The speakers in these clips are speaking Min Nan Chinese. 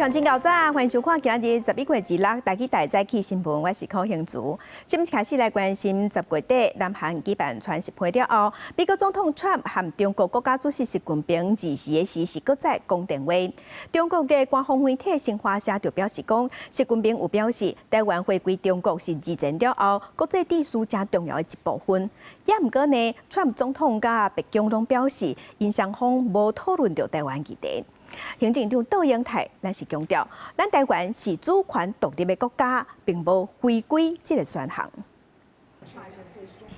鄉親𠢕早，歡迎收看今仔日11月26台語台早起新聞，我是柯興竹。新聞開始來關心十月底南韓舉辦川習會了後，美國總統川普和中國國家主席習近平24的時是閣再講電話。中國的官方媒體新華社就表示講，習近平有表示台灣回歸中國是二戰了後國際秩序誠重要的一部分。也毋過呢，川普總統佮白宮攏表示，𪜶雙方無討論著台灣議題。行政長卓榮泰，咱是強調，咱台灣是主權獨立的國家，並無回歸這個選項。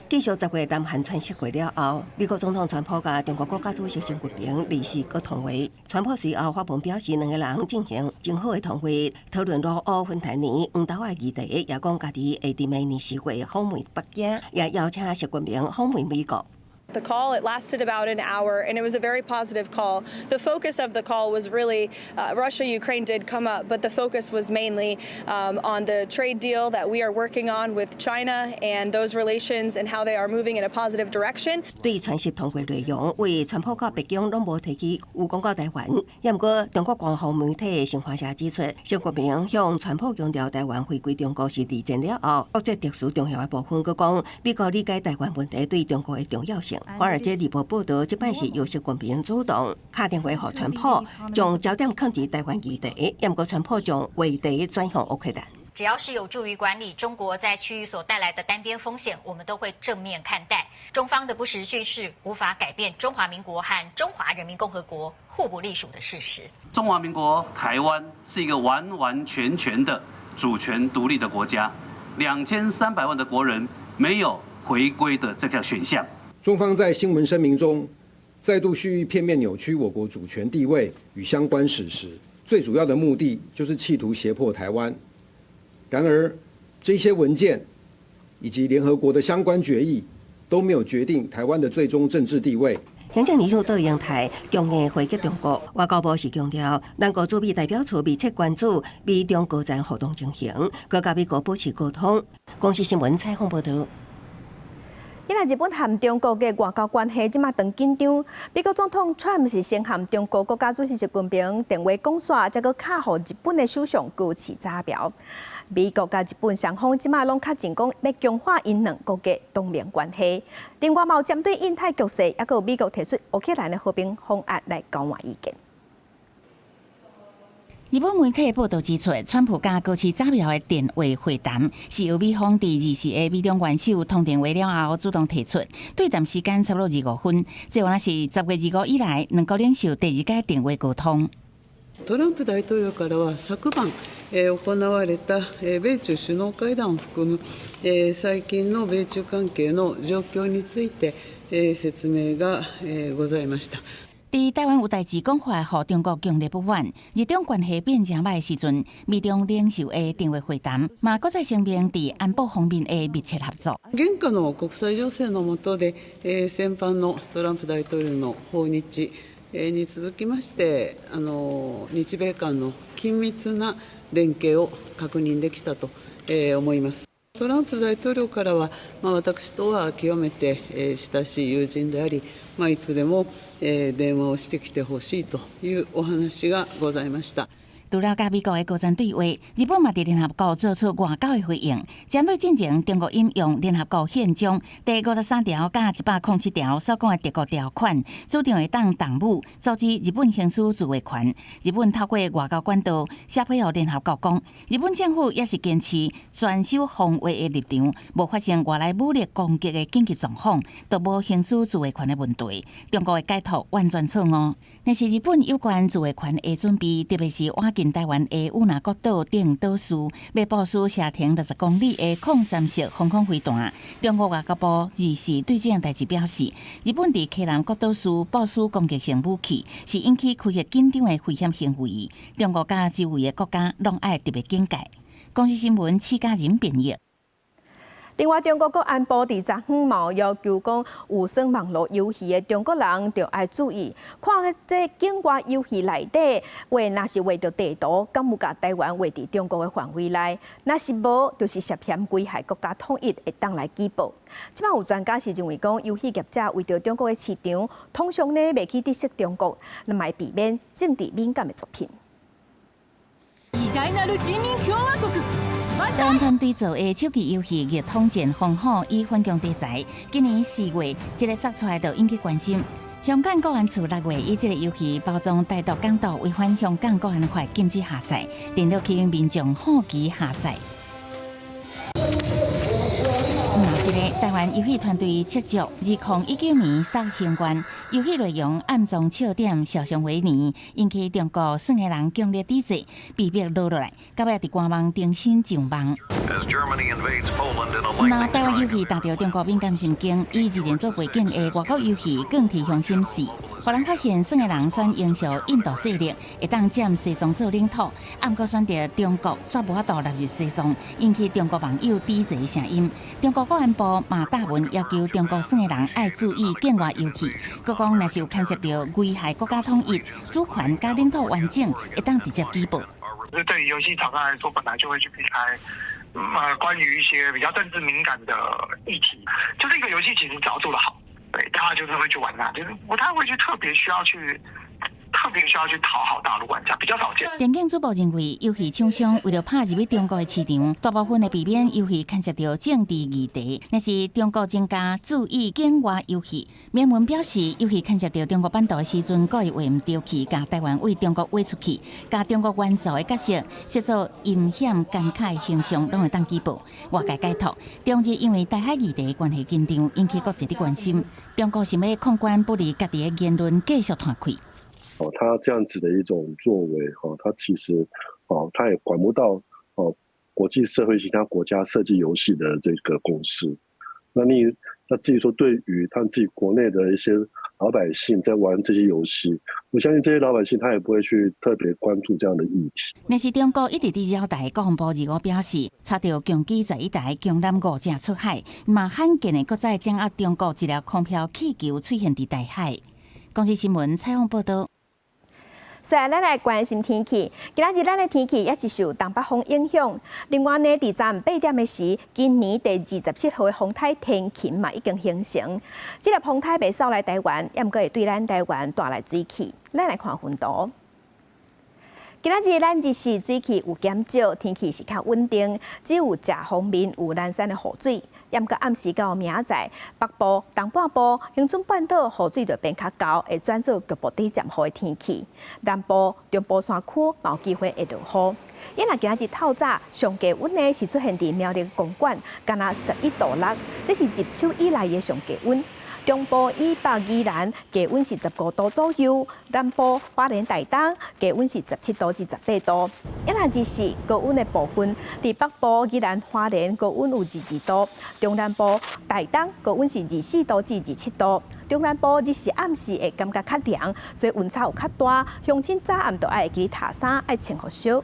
繼續十月南韓川習會了後，美國總統川普佮中國國家主席習近平二四閣通話。川普隨後發文表示，兩個人進行真好的通話，討論盧烏芬太尼黃豆仔議題，也講家己會佇明年4月訪問北京，也邀請習近平訪問美國。 The call, it lasted about an hour, and it was a very positive call. The focus of the call was really Russia, Ukraine did come up, but the focus was mainly on the trade deal that we are working on with China and those relations and how they are moving in a positive direction. 對川習通話內容，為川普佮白宮攏無提起有講到台灣。也毋過，中國官方媒體新華社指出，習近平向川普強調台灣回歸中國是二戰了後國際秩序重要的部分，閣講美國理解台灣問題對中國的重要性。華爾街日報報導，這擺是由習近平主動敲電話予川普，將焦點放佇台灣議題，也毋過川普將話題轉向烏克蘭。只要是有助於管理中國在區域所帶來的單邊風險，我們都會正面看待。中方的不實敘事無法改變中華民國和中華人民共和國互不隸屬的事實。中華民國台灣是一個完完全全的主權獨立的國家，2300萬的國人沒有回歸的這個選項。中方在新聞聲明中再度蓄意片面扭曲我國主權地位與相關史實，最主要的目的就是企圖脅迫台灣。然而，這些文件以及聯合國的相關決議都沒有決定台灣的最終政治地位。行政院長卓榮泰強硬回擊中國，外交部是強調，咱國駐美代表處密切關注美中高層互動情形，閣佮美國保持溝通。公視新聞採訪報導。因為日本和中國的外交關係這馬當緊張，美國總統川普是先和中國國家主席習近平電話講煞，才閣敲予日本的首相高市早苗。美國佮日本雙方這馬攏確認講欲強化𪜶兩國的同盟關係。另外，嘛有針對印太局勢，抑閣有美國提出烏克蘭的和平方案來交換意見。日本媒體報道指出，川普佮高市早苗的電話會談是由美方佇24的美中元首通電話了後主動提出，對談時間差不多25分，這原來是10月25以來兩國領袖第二擺電話溝通。トランプ大統領からは昨晩行われた米中首脳会談を含む最近の米中関係の状況について説明がございました。佇台灣有代誌講法，予中國強烈不滿。日中關係變誠䆀的時陣，美中領袖的電話會談，嘛閣再聲明佇安保方面的密切合作。現下の國際情勢の下で、先般のトランプ大統領の訪日に続きまして、日米間の緊密な連携を確認できたと思います。トランプ大統領からは、私とは極めて親しい友人であり、いつでも電話をしてきてほしいというお話がございました。除了佮美國的高層對話，日本嘛佇聯合國做出外交的回應，針對進前中國引用聯合國憲章第53條佮107條所講的敵國條款，主張會當動武阻止日本行使自衛權。日本透過外交管道寫批予聯合國講，日本政府也是堅持全守防衛的立場，無發生外來武力攻擊的緊急狀況，都無行使自衛權的問題。中國的解讀完全錯誤。但是日本有關自衛權的準備，特別是倚近台灣的與那國島等島嶼，欲部署射程60公里的控三式防空飛彈。中國外交部24對這項代誌表示，日本佇溪南國島嶼部署攻擊性武器，是引起區域緊張的危險行為。中國佮周圍的國家攏愛特別警戒。公視新聞施嘉仁編譯。另外，中國國安部佇昨昏嘛要求講，有耍網路遊戲的中國人著愛注意，看這境外遊戲內底畫，若是畫著地圖，敢有共台灣畫佇中國的範圍內？若是無，就是涉嫌危害國家統一，會當來舉報。這擺有專家是認為講，遊戲業者為著中國的市場，通常呢袂去得失中國，那麼避免政治敏感的作品。大なる人民共和国。台灣團隊做的手機遊戲《熱統戰烽火》以反共題材，今年4月這个釋出來就引起關心。香港國安處6月以這个遊戲包裝台獨港獨違反香港國安法，禁止下載，電腦吸引民眾好奇下載。嘛，這个台灣遊戲團隊赤足，2019年殺刑關，遊戲內容暗藏笑點，小熊維尼引起中國耍的人強烈抵制，被迫落落來，到尾佇官網重新上網。那台灣遊戲打著中國敏感神經，以二戰做背景的外國遊戲《鋼鐵雄心四》，予人發現耍的人選英雄印度勢力，會當佔西藏做領土，毋過選擇中國煞無法度納入西藏，引起中國網友抵制聲音。中國國安部嘛貼文要求中國耍的人愛注意境外遊戲，閣講若是有牽涉著危害國家統一、主權佮領土完整，會當直接舉報。對於遊戲廠商來說，本來就會去避開，關於一些比較政治敏感的議題，就是一個遊戲其實只要做得好，對，大家就是會去玩它，就是不太會去特別需要去討好大陸玩家，比較少見。電競主播認為，遊戲廠商為著拍入去中國的市場，大部分會避免遊戲牽涉著政治議題，若是中國專家注意境外遊戲。明文表示，遊戲牽涉著中國版圖的時陣，故意畫毋著去，共台灣對中國畫出去，共中國元素的角色設做陰險奸狡的形象，攏會當舉報。外界解讀，中日因為台海議題關係緊張，引起國際的關心。中國想欲控管不利家己的言論，繼續拖開。哦，他這樣子的一種作為，哦，他其實，哦，他也管不到，哦，國際社會其他國家設計遊戲的這個公司。那至於說，對於他們自己國內的一些老百姓在玩這些遊戲，我相信這些老百姓他也不會去特別關注這樣的議題。若是中國一直佇擾台，國防部25表示，查著共機11台強艦五隻出海，嘛罕見的閣再掌握中國一粒空飄氣球出現佇台海。公視新聞採訪報導。所以咱來關心天氣。今仔日咱的天氣也是受東北風影響。另外呢，佇昨暗8點的時，今年第27號的風颱天琴嘛已經形成。這粒風颱袂掃來台灣，也毋過會對咱台灣帶來水汽。咱來看雲圖。今仔日咱日時水汽有減少，天氣是較穩定，只有食方面有零散的雨水。毋過暗時到明仔載，北部、東半部、恆春半島雨水就變較厚，會轉做局部短暫雨的天氣。南部、中部山區嘛有機會會落雨。伊若今仔日透早上低溫呢是出現佇苗栗公館，敢若11度6，這是入秋以來的上低溫。中部以北宜蘭低溫是15度左右，南部花蓮台東低溫是17度至18度。一若日時高溫的部分，佇北部宜蘭花蓮高溫有22度，中南部台東高溫是24度至27度。中南部日時暗時會感覺較涼，所以溫差有較大，鄉親早暗都愛會記疊衫，愛穿予燒。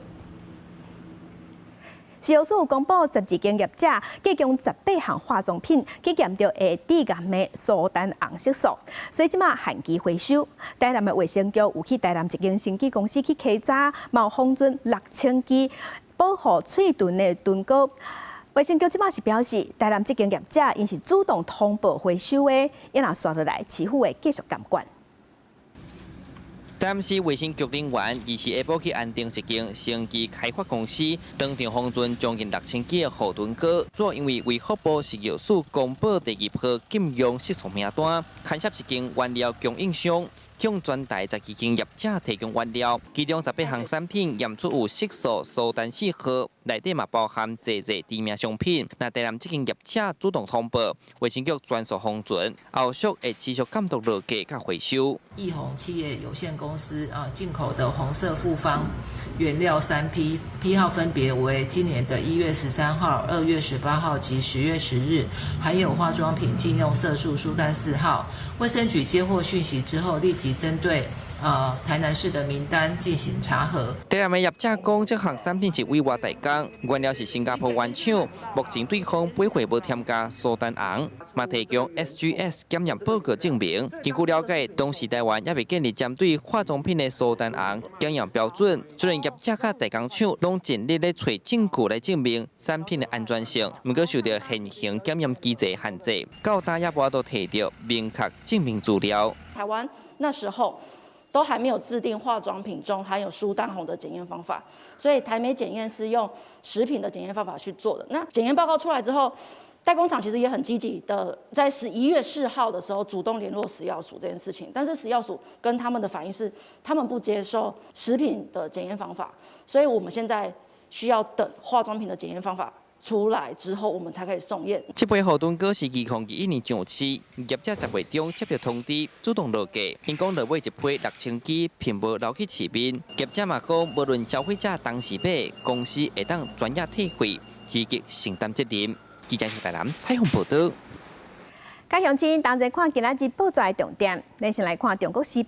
食藥署公布12間業者，計共18項化妝品去驗著會致癌的蘇丹紅色素，所以這馬限期回收。台南的衛生局有去台南一間生技公司去稽查，嘛封存6000支保護喙唇的唇膏。衛生局這馬是表示，台南這間業者𪜶是主動通報回收的，伊若紲落來，市府會繼續監管。台南市衛生局人員24下晡去安定一間生技開發公司，當場封存將近6000支的護唇膏，主要因為衛福部食藥署公布第二波禁用色素名單，牽涉一間原料供應商，向全台12間業者提供原料，其中18項產品驗出有色素蘇丹4號，內底嘛包含濟濟知名商品。那台南這間業者主動通報，衛生局全數封存，後續會持續監督落架佮回收。益宏企業有限公司啊，進口的紅色複方原料三批，批號分別為今年的1月13號、2月18號及10月10日，含有化妝品禁用色素蘇丹4號。衛生局接獲訊息之後，立即針對台南市的名單進行查核。台南的業者講，這項產品是委外代工，原料是新加坡原廠，目前對方備貨無添加蘇丹紅，嘛提供 SGS 檢驗報告證明。根據了解，當時台灣猶未建立針對化妝品的蘇丹紅檢驗標準，雖然業者佮代工廠攏盡力咧揣證據來證明產品的安全性，毋過受著現行檢驗機制限制，到今也無法度提著明確證明資料。台灣那時候都還沒有制定化妝品中含有蘇丹紅的檢驗方法，所以台美檢驗是用食品的檢驗方法去做的。那檢驗報告出來之後，代工廠其實也很積極的，在11月4號的時候主動聯絡食藥署這件事情，但是食藥署跟他們的反應是，他們不接受食品的檢驗方法，所以我們現在需要等化妝品的檢驗方法出來之後，我們才可以送驗。這批護盾膏是2021年上市，業者10月中接到通知，主動落架。𪜶講落買一批6000支，並無流去市面。業者嘛講，無論消費者當時買，公司會當專業退費，積極承擔責任。記者台南採訪報導。各位鄉親同齊看今仔日報紙的重點，咱先來看《中國時報》。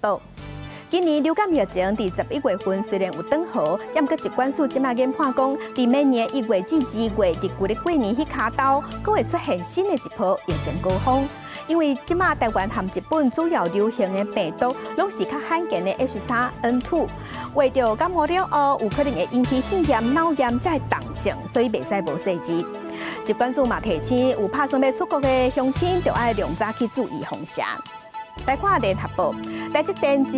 今年流感疫情佇11月份雖然有轉好，毋過疾管署這馬研判講，佇明年1月至2月，佇舊曆過年彼跤兜，閣會出現新的一波疫情高峰。因為這馬台灣和日本主要流行的病毒，攏是較罕見的 H3N2，患著感冒了後，有可能會引起肺炎、腦炎這的重症，所以袂使無細緻。疾管署嘛提醒，有拍算欲出國的鄉親，著愛良早去注意風險。來看聯合報，台積電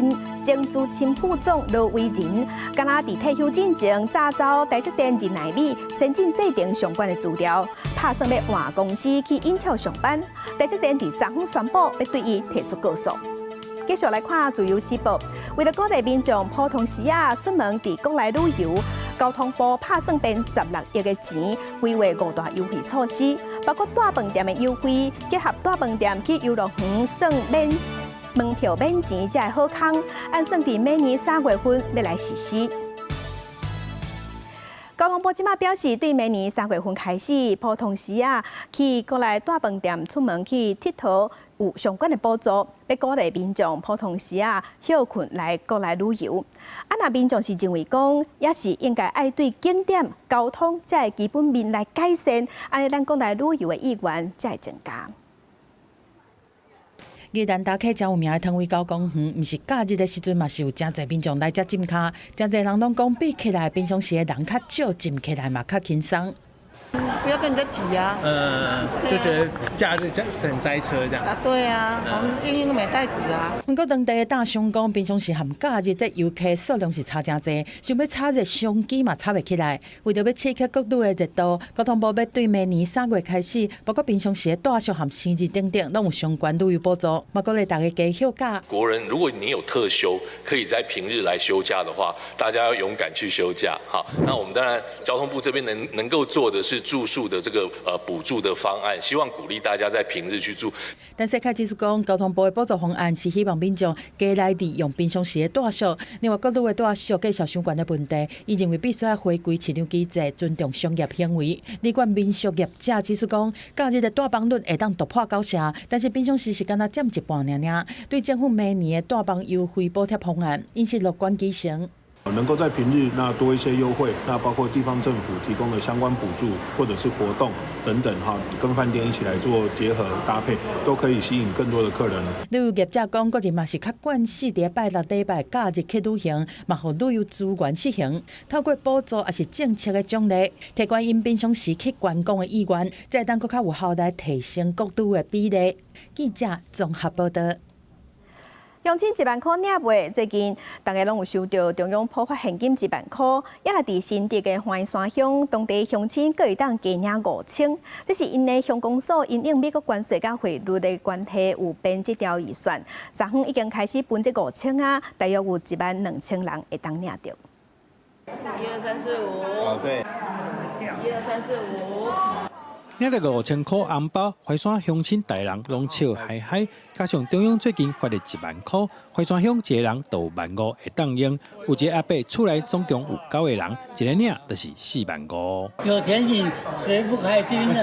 前資深副總羅威仁，敢若佇退休進前，詐走台積電2納米先進製程相關的資料，拍算欲換公司去英特爾上班。台積電佇昨昏宣布，欲對伊提出告訴。繼續來看自由時報，為了鼓勵民眾普通時仔出門佇國內旅遊，交通部拍算編16億的錢，規劃五大優惠措施，包括大飯店的優惠，結合大飯店去遊樂園算免門票免錢，這的好康，按算佇明年3月份欲來實施。交通部這馬表示，對明年三月份開始，普通時仔去國內大飯店出門去𨑨迌有相關的補助，欲鼓勵民眾普通時仔歇睏來國內旅遊。啊，若民眾是認為講，也是應該愛對景點、交通這的基本面來改善，按呢咱國內旅遊的意願才會增加。宜蘭大溪誠有名的湯圍溝公園，毋是假日的時陣嘛是有誠濟民眾來遮浸跤，誠濟人攏講比起來平常時的人較少，浸起來嘛較輕鬆。不要跟人家擠啊！嗯，就覺得假日省塞車這樣。啊，對啊，我們嬰嬰沒帶子啊。毋過當地的大商講，平常時含假日這遊客數量是差誠濟，想欲炒熱商機嘛炒袂起來。為著欲刺激國旅的熱度，交通部欲對明年3月開始，包括平常時的住宿和生日等等，攏有相關旅遊補助，嘛鼓勵大家加休假。國人，如果你有特休，可以在平日來休假的話，大家要勇敢去休假。好，那我們當然交通部這邊能夠做的是住宿的這個補助的方案，希望鼓勵大家在平日去住。但是開指出講，交通部的補助方案是希望民眾加來利用平常時的住宿，另外國旅的住宿繼續相關的問題，伊認為必須愛回歸市場機制，尊重商業行為。旅館民宿業者指出講，假日的住房率會當突破90%，但是平常時是敢若佔一半爾爾。對政府明年的住房優惠補貼方案，𪜶是樂觀其成。能夠在平日那多一些優惠，那包括地方政府提供的相關補助或者是活動等等哈，跟飯店一起來做結合搭配，都可以吸引更多的客人。旅遊業者講，國人嘛是較慣勢佇拜六禮拜假日去旅行，嘛予旅遊資源失衡。透過補助抑是政策的獎勵，提懸𪜶平常時去觀光的意願，才會當閣較有效來提升國旅的比例。記者綜合報導。鄉親一萬箍領未？最近大家攏有收著中央普發現金一萬箍，也若佇新竹的歡山鄉，當地鄉親閣會當加領5000。這是𪜶的鄉公所因應美國關稅佮匯率的關係，有編這條預算。昨昏已經開始分這5000啊，大約有1萬2千人會當領著。一二三四五。哦，對。一二三四五。領著5000箍紅包，淮山鄉親大人攏笑嗨嗨。加上中央最近發的1萬箍，淮山鄉一個人就有萬五會當用。有一個阿伯厝內總共有九個人，一个領就是4萬5。有錢領，誰不開心呢？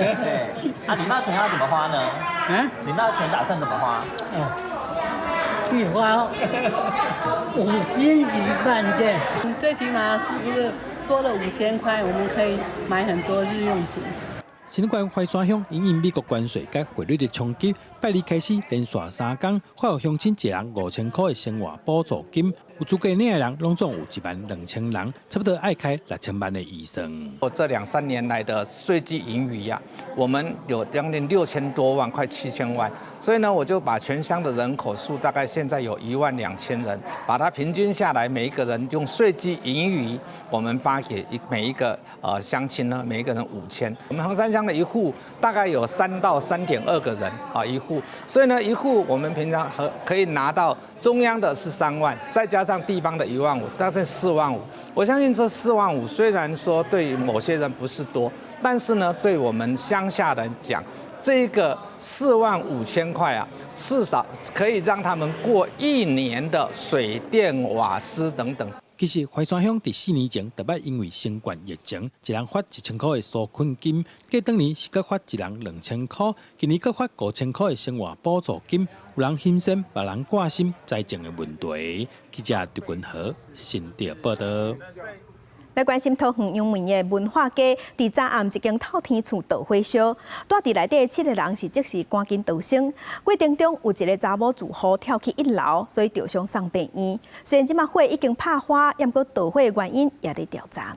啊，領到錢要怎麼花呢？嗯，領到錢打算怎麼花？哦，去花五星級飯店。最起碼是不是多了5000塊，我們可以買很多日用品。新竹縣淮山鄉因應美國關稅佮匯率的衝擊，拜二開始連續3工發予鄉親一人5000箍的生活補助金。有資格領的人攏總有1萬2千人，差不多愛開6000萬的預算。我這兩三年來的稅基盈餘啊，我們有將近6000多萬，快7000萬。所以呢，我就把全鄉的人口數大概現在有1萬2千人，把它平均下來，每一個人用稅基盈餘，我們發給每一個鄉親呢，每一個人5000。我們橫山鄉的一戶大概有3到3.2個人啊一戶，所以呢一戶我們平常和可以拿到中央的是3萬，再加上地方的1萬5，大概四萬五。我相信這四萬五雖然說對某些人不是多，但是呢對我們鄉下人講，這個4萬5千塊啊，至少可以讓他們過一年的水電瓦斯等等。其實淮山鄉佇4年前特捌因為新冠疫情，一人發1000塊的紓困金，過當年是閣發一人2000塊，今年閣發5000塊的生活補助金，有人欣羨，別人掛心財政的問題。記者劉君和新竹報道。來關心桃園楊梅的文化街，佇昨暗一間透天厝著火燒，蹛佇內底七個人是即時趕緊逃生。過程中有一個查某住戶跳去一樓，所以著傷送病院。雖然這馬火已經拍花，毋過著火的原因也佇調查。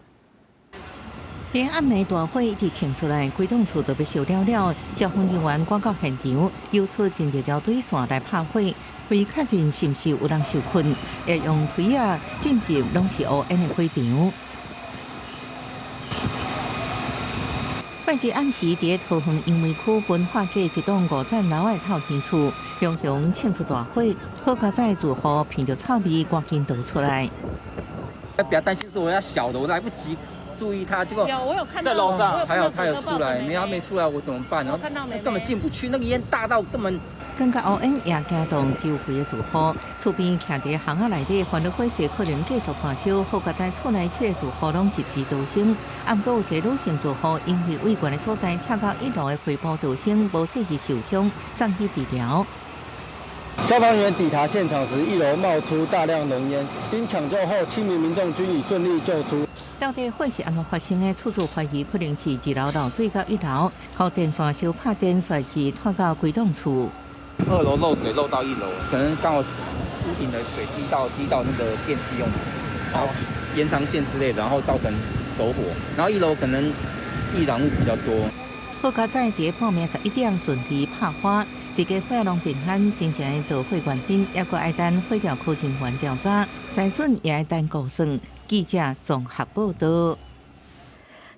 這暗暝大火一直衝出來，規棟厝都欲燒了了。消防人員趕到現場，游出真濟條水線來拍火，為確認是毋是有人受困，會用推仔進入攏是烏煙的火場。拜日暗時，佇桃園楊梅區文化街一棟五層樓的透天厝，熊熊衝出大火，好佳哉住戶聞著臭味，趕緊逃出來。比較擔心是我要小的，我來不及注意他，結果有我有看到在樓上，還好他有出來，你要沒出來我怎麼辦？然後根本進不去，那個煙大到根本。感覺烏煙也驚動周圍的住戶，厝邊徛佇巷仔內底，煩惱火勢可能繼續湠燒。好佳哉厝內七個住戶攏及時逃生，毋過有一個女性住戶因為位懸的所在跳到一樓的飛坡逃生，無細緻受傷，送去治療。消防員抵達現場時，一樓冒出大量濃煙，經搶救後，7名民眾均已順利救出。到底火是按怎發生的？初步懷疑可能是二樓漏水到一樓，予電線燒拍電，煞去拖到規棟厝。二樓漏水漏到一樓，可能剛好屋頂的水滴到那個電器用品，然後延長線之類的，然後造成走火。然後一樓可能易燃物比較多。好佳哉，佇破暝11點順利拍花，一家伙攏平安。真正的著火原因，猶閣愛等火調科人員調查，財損也愛等估算。記者綜合報道。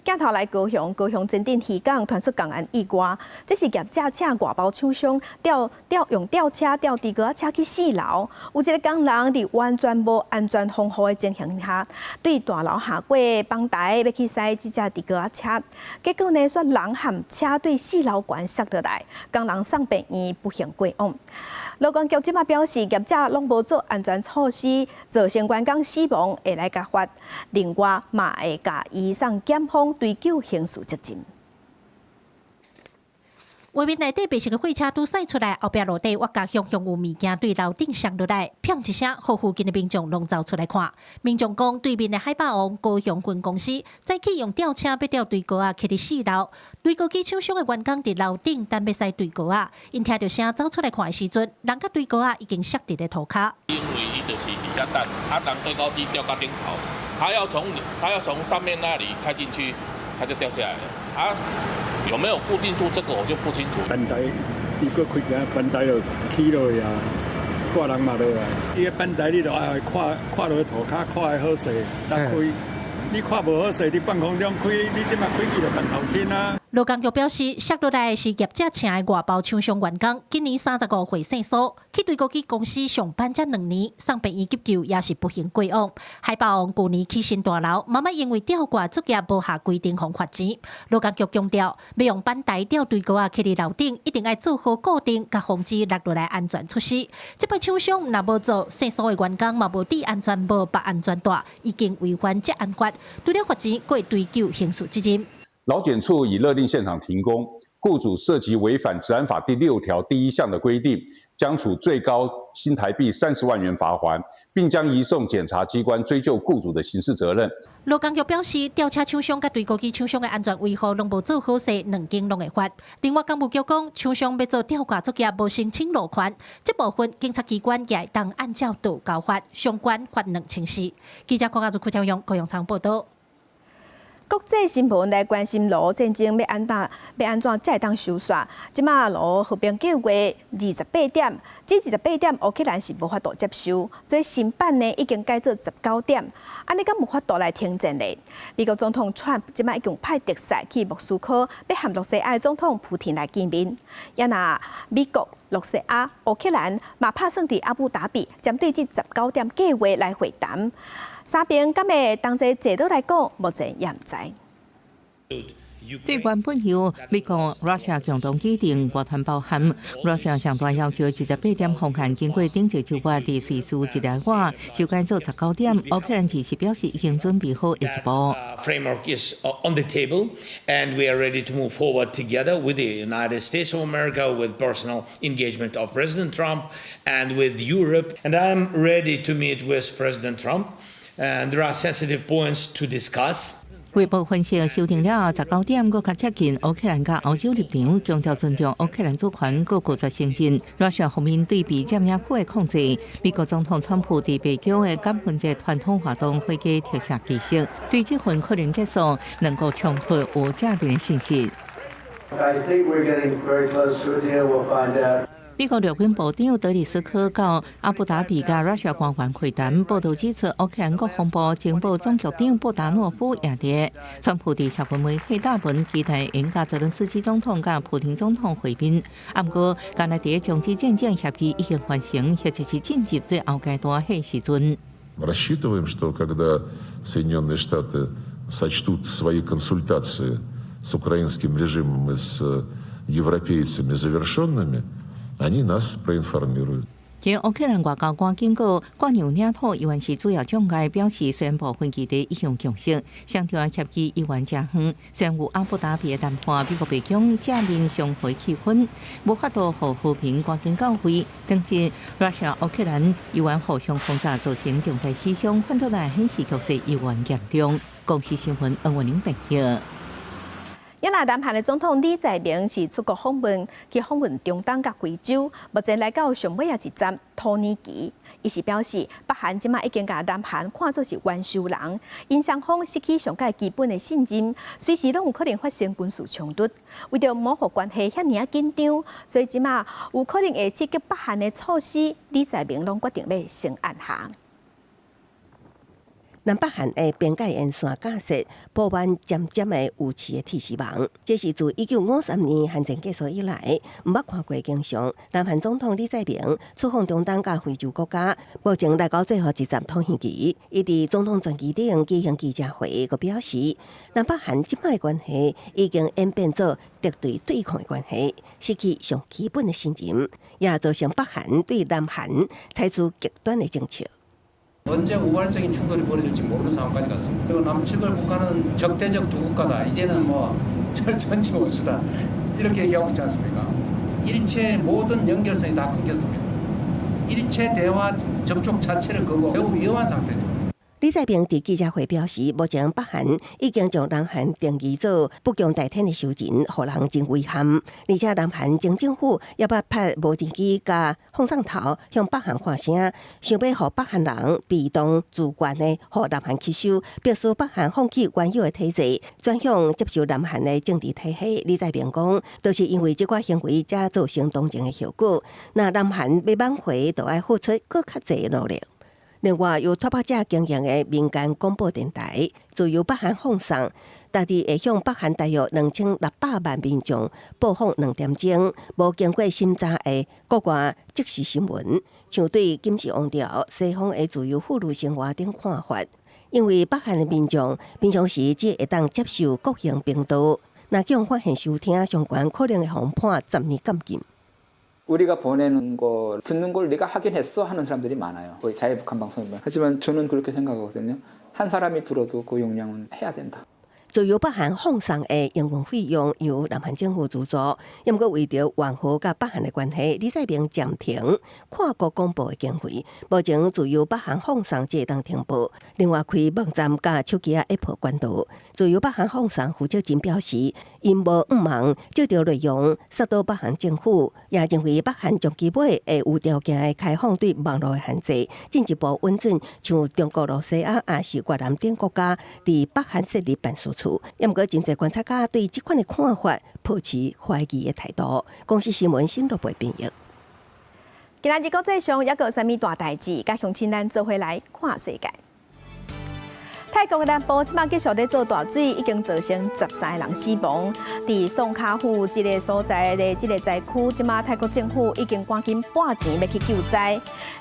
鏡頭來高雄，高雄前鎮漁港傳出工安意外，這是業者請外包廠商吊吊用吊車吊豬哥仔車去四樓，有一個工人佇完全無安全防護的情形下，對大樓下過板台欲去駛這隻豬哥仔車，結果呢，煞人和車對四樓懸摔落來，工人送病院不幸過往。勞工局這馬表示，業者攏無做安全措施，造成員工死亡，會來共罰。另外，嘛會共移送檢方追究刑事責任。畫面內底白色的貨車拄駛出來，後壁路底我共雄雄有物件對樓頂摔落來，砰一聲，予附近的民眾攏走出來看。民眾講，對面的海霸王高雄分公司早起用吊車欲吊堆高仔，徛佇四樓，堆高機廠商的員工佇樓頂等欲駛堆高仔，𪜶聽著聲走出來看的時陣，人佮堆高仔已經摔佇咧塗跤。因為伊就是佇遐等，啊，人堆高機吊到頂頭，他要從上面那裡開進去，他就掉下來了。啊，有沒有固定住這個我就不清楚。板台伊閣開行，板台就起落去啊，掛人嘛落來。伊个板台你著愛看看落塗跤，看會好勢，才開。你看無好勢，佇半空中開，你這馬開去就萬頭天啊。勞工局表示，摔落來的是業者請的外包廠商員工，今年35歲，姓蘇，去堆高機公司上班才2年，送病院急救也是不幸過往。海霸王舊年起新大樓，嘛嘛因為吊掛作業無合規定，予罰錢。勞工局強調，欲用板台吊堆高仔，徛佇樓頂，一定愛做好固定，共防止落落來安全措施。這擺廠商若無做，姓蘇的員工嘛無戴安全帽、縛安全帶，已經違反職安法，除了罰錢，閣會追究刑事責任。勞檢處已勒令現場停工，雇主涉及違反職安法第6條第1項的規定，將處最高新台幣30萬元罰鍰，並將移送檢察機關追究雇主的刑事責任。勞工局表示，吊車廠商佮堆高機廠商的安全維護攏無做好勢，兩間攏會罰。另外，工務局講，廠商欲做吊掛作業無申請路權，這部分檢察機關也會當按照道交法相關罰2000四。記者郭家如、柯昭勇、高陽昌報道。國際新聞來關心俄烏戰爭欲按怎欲按怎才會當收煞？這馬俄和平計劃二十八點，這二十八點烏克蘭是無法度接受，所以新版呢已經改做19點，按呢敢有法度來停戰咧？美國總統川普這馬已經派特使去莫斯科，欲和羅西亞總統普廷來見面。也若美國、羅西亞、烏克蘭嘛拍算佇阿布達比針對這十九點計劃來會談。三邊敢會同齊坐落來講，目前也毋知。對原本由美國、Russia 共同擬定外團包含 Russia 上大要求二十八點方案，經過頂一週月佇瑞士日內瓦修改做十九點。烏克蘭只是表示已經準備好下一步。 Framework is on the table, and we are ready to move forward together with the United States of America, with personal engagement of President Trump, and with Europe. And I'm ready to meet with President Trump. And there are sensitive points to discuss. 衛報分析修訂了十九點，閣較接近烏克蘭佮歐洲立場，強調尊重烏克蘭主權，閣拒絕承認 Russia 方面對被佔領區的控制。美國總統川普佇白宮的感恩節傳統活動會計特赦儀式，對這份可能結束兩國衝突有正面信息。 I think we're getting very close to a deal. We'll find out. 美國陸軍部長德里斯科到阿布達比佮 Russia 官員會談，報道指出，烏克蘭國防部情報總局長布達諾夫也佇。川普佇社群媒體貼文，期待會佮澤倫斯基總統佮普廷總統會面。啊，毋過，敢若佇終止戰爭協議已經完成，或者是進入最後階段彼時陣。 Рассчитываем, что когда Соединенные Штаты сочтут свои консультации с украинским режимом и с европейцами завершенными, они нас проинформируют. 前烏克蘭外交官警告，割讓領土猶原是主要障礙，表示雖然部分議題已經共識，相對協議猶原誠遠。雖然有阿布達比的談判，美國白宮正面相會氣氛，無法度予和平趕緊到位。當時，Russia、烏克蘭猶原互相轟炸，造成重大死傷，反倒來顯示局勢猶原嚴重。公視新聞恩文玲報道。也若南韓的總統李在明是出國訪問，去訪問中東佮非洲，目前來到上尾仔一站土耳其。伊是表示，北韓這馬已經共南韓看作是冤仇人，𪜶雙方失去上蓋基本的信任，隨時攏有可能發生軍事衝突。為著毋予關係遐爾仔緊張，所以這馬有可能會刺激北韓的措施，李在明攏決定欲先按下。南北韓的邊界沿線架設布滿尖尖的有刺的鐵絲網，這是自1953年韓戰結束以來毋捌看過景象。南韓總統李在明出訪中東佮非洲國家，目前來到最後一站土耳其。伊佇總統專機頂舉行記者會，閣表示南北韓這擺的關係已經演變做敵對對抗的關係，失去上基本的信任，也造成北韓對南韓採取極端的政策。 언제 우발적인 충돌이 벌어질지 모르는 상황까지 갔습니다. 그리고 남측을 북한은 적대적 두 국가다. 이제는 뭐 철천지 원수다. 이렇게 얘기하고 있지 않습니까? 일체 모든 연결선이 다 끊겼습니다. 일체 대화 접촉 자체를 거부 매우 위험한 상태죠. 李在明佇記者會表示，目前北韓已經將南韓定義做不共戴天的仇人，予人真遺憾。而且南韓前政府也捌派無人機佮放送頭向北韓發聲，想欲予北韓人被動自願的予南韓吸收，迫使北韓放棄原有的體制，轉向接受南韓的政治體系。李在明講，就是因為這寡行為，才造成當前的後果。若南韓欲挽回，就愛付出閣較濟努力。另外，由拓跋者經營的民間廣播電台，自由北韓放送，逐日會向北韓大約2600萬民眾播放2點鐘無經過審查的國外即時新聞，像對金氏王朝西方的自由婦女生活等看法。因為北韓的民眾平常時只會當接受國營頻道，若予人發現收聽相關可能會予判10年監禁。 우리가 보내는 거 듣는 걸 네가 확인했어 하는 사람들이 많아요. 거의 자유북한 방송이면. 하지만 저는 그렇게 생각하거든요. 한 사람이 들어도 그 용량은 해야 된다. 自自由北韓放送的營運費用由南韓政府資助，毋過為著緩和佮北韓的關係，李在明暫停跨國廣播的經費。目前自由北韓放送這會當停播，另外開網站佮手機仔 App 管道。自由北韓放送負責人表示，𪜶無向望這條內容殺到北韓政府，也認為北韓長期尾會有條件的開放對網路的限制，進一步允准像中國、羅西亞抑是越南等國家佇北韓設立辦事處。毋過，真濟觀察家對這款的看法抱持懷疑的態度。公視新聞新羅編譯。今仔日國際上猶閣有啥物大代誌？佮鄉親咱做伙來看世界。泰國的南部這馬繼續咧做大水，已經造成13個人死亡。佇宋卡府這个所在的這个災區，這馬泰國政府已經趕緊撥錢欲去救災。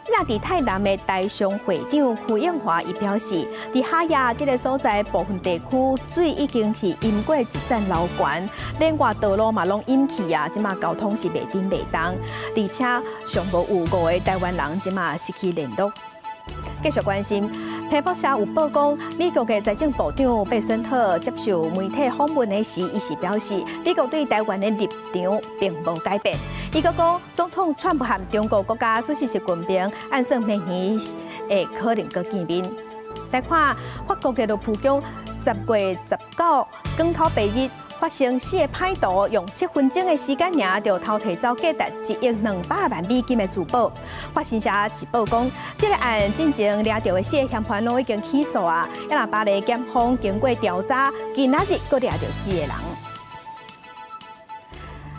那佇泰南的台商會長柯永華伊表示，佇哈亞這个所在部分地區水已經是淹過一層樓懸，連外道路嘛攏淹去啊！這馬交通是袂振袂動，而且上無有五個台灣人這馬失去聯絡。繼續關心，彭博社有報講，美國的財政部長貝森特接受媒體訪問的時，伊是表示，美國對台灣的立場並無改變。伊閣講，總統川普和中國國家主席習近平按算明年會可能閣見面。來看法國的盧浮宮，10月19光頭白日，發生四個歹徒用7分鐘的時間爾就偷提走價值1億200萬美金的珠寶。法新社是報講，這个案進前掠著的四个嫌犯攏已經起訴啊，啊若巴黎檢方經過調查，今仔日閣掠著四個人。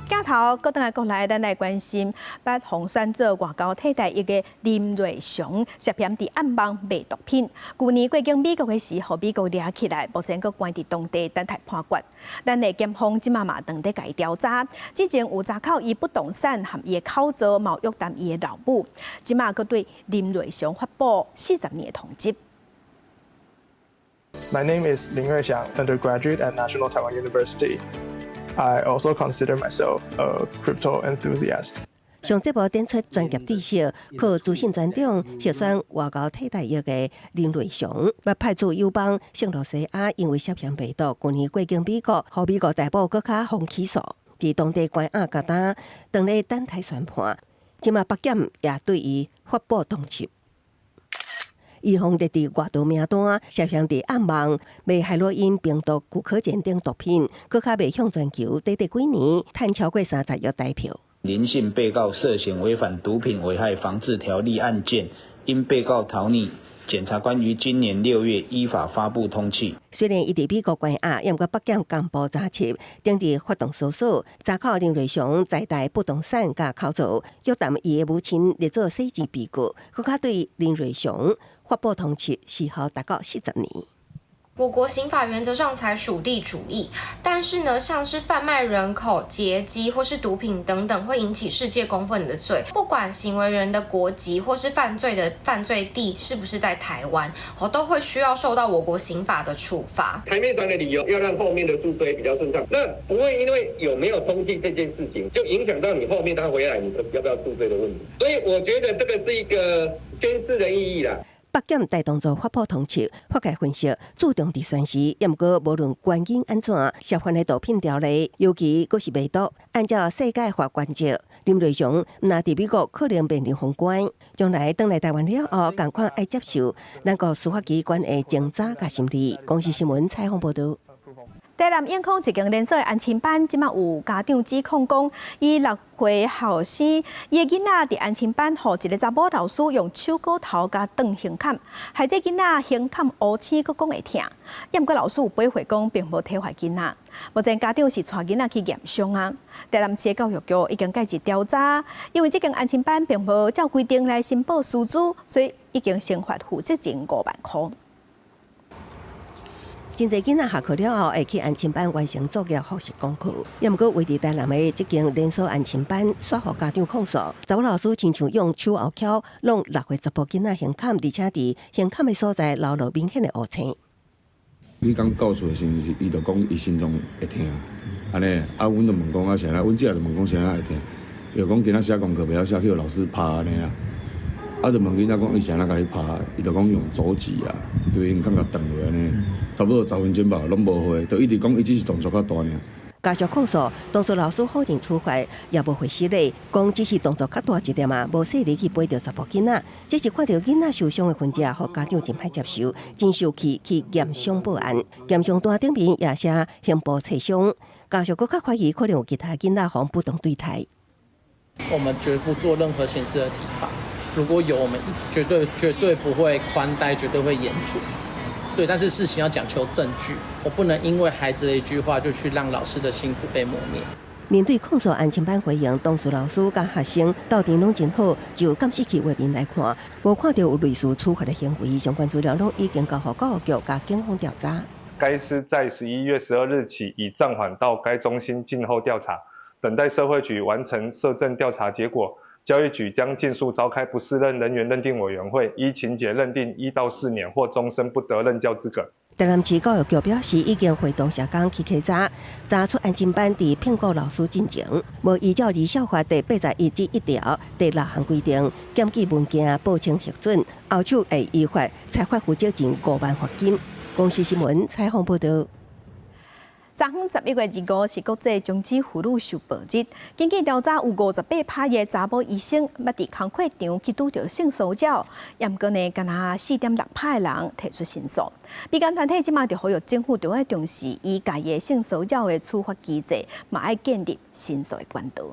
鏡頭閣轉來國內，咱來關心，捌予選做外交替代役的林瑞祥涉嫌佇暗網賣毒品。舊年過境美國的時，予美國掠起來，目前閣關佇當地等待判決。咱的檢方這馬嘛正佇共伊調查，之前有查扣伊不動產和伊的口座，嘛有約談伊的老母。這馬閣對林瑞祥發布40年的通緝。 My name is Lin Ruixiang, undergraduate at National Taiwan University. I also consider myself a crypto enthusiast. 上節目展出專業知識，靠資訊專長獲選外交替代役的林瑞祥，捌派駐友邦聖盧西亞，因為涉嫌賣毒，舊年過境美國，予美國逮捕，閣較予起訴，佇當地關押共擔，當咧等待宣判。這馬北檢也對伊發布通緝。伊予列佇外逃名單，涉嫌佇暗網賣海洛因、冰毒、古柯鹼等毒品，閣較賣向全球，短短幾年，趁超過30億台票。林姓被告涉嫌違反毒品危害防治條例案件，因被告逃匿，檢察官於今年6月依法發布通緝。雖然伊佇美國關押，毋過北檢公布查緝，頂佇發動搜索，查扣林瑞祥在台不動產佮口座，約談伊的母親列做洗錢被告，閣較對林瑞祥發布通緝，時效達到40年。我國刑法原則上採屬地主義，但是呢，像是販賣人口、劫機或是毒品等等，會引起世界公憤的罪，不管行為人的國籍或是犯罪的犯罪地是不是在台灣，哦，都會需要受到我國刑法的處罰。台面上的理由要讓後面的訴追比較順暢，那不會因為有沒有通緝這件事情，就影響到你後面他回來你要不要訴追的問題。所以我覺得這個是一個宣示的意義啦。北檢大動作發布通緝，法界分析注重佇宣示，毋過無論原因按怎，涉犯的毒品條例，尤其閣是賣毒，按照世界法原則，林瑞祥毋若佇美國可能面臨封關，將來轉來台灣了後，仝款愛接受咱國司法機關的偵查佮審理。公視新聞採訪報導。台南永康一間連鎖的安親班，這馬有家長指控講，伊6歲後生，伊的囡仔佇安親班，予一个查某老師用手銬頭共斷胸坎，害這囡仔胸坎烏青，閣講會疼。毋過老師有回講，並無體罰囡仔。目前家長是帶囡仔去驗傷啊。台南市教育局已經介入調查，因為這間安親班並無照規定來申報師資，所以已經懲罰負責人5萬箍。真濟囡仔下課了後會去安親班完成作業、複習功課。抑毋過，位佇台南的這間連鎖安親班，煞予家長控訴，查某老師親像用手後蹺弄6歲查埔囡仔胸坎，而且佇胸坎的所在留落明顯的烏青。彼工到厝的時陣，伊就講伊心臟會疼，按呢，啊，阮就問講啊啥啦，阮姐就問講啥會疼，伊就講今仔寫功課袂曉寫，去予老師拍按呢啦。啊，就問囡仔講，伊是按怎共你拍？伊就講用肘擊啊，對，𪜶感覺斷落按呢，差不多10分鐘吧，攏無回，就一直講伊只是動作較大爾。家屬控訴，當事老師否認處罰，也無回失禮，講只是動作較大一點仔，無細膩去背著查埔囡仔，這是看著囡仔受傷的痕跡，予家長真歹接受，真受氣去驗傷報案，驗傷單頂面也寫胸部挫傷，家屬閣較懷疑可能有其他囡仔予不當對待。我們絕不做任何形式的體罰，如果有，我們絕對絕對不會寬待，絕對會嚴處。對，但是事情要講求證據，我不能因為孩子的一句話就去讓老師的辛苦被磨滅。面對控訴，安親班回應，當事老師佮學生鬥陣攏真好，就監視器畫面來看，無看著有類似處罰的行為，相關資料攏已經交予教育局佮警方調查。該師在11月12日起已暫緩到該中心靜候調查，等待社會局完成搜證調查結果。教育局將盡速召開不適任人員認定委員會，依情節認定1到4年或終身不得任教資格。台南市教育局表示，已經會同社工去稽查，查出安親班佇聘僱老師進前，無依照兒少法第81之1條第六項規定，檢舉文件報請核准，後手會依法裁罰負責人5萬罰金。公視新聞採訪報導。昨昏11月25是國際終止婦女受暴日。根據調查，有58%的查某醫生捌佇工課場去拄著性騷擾，毋過呢，干焦4.6%的人提出申訴。民間團體這馬就呼籲政府著愛重視醫界的性騷擾的處罰機制，嘛愛建立申訴的管道。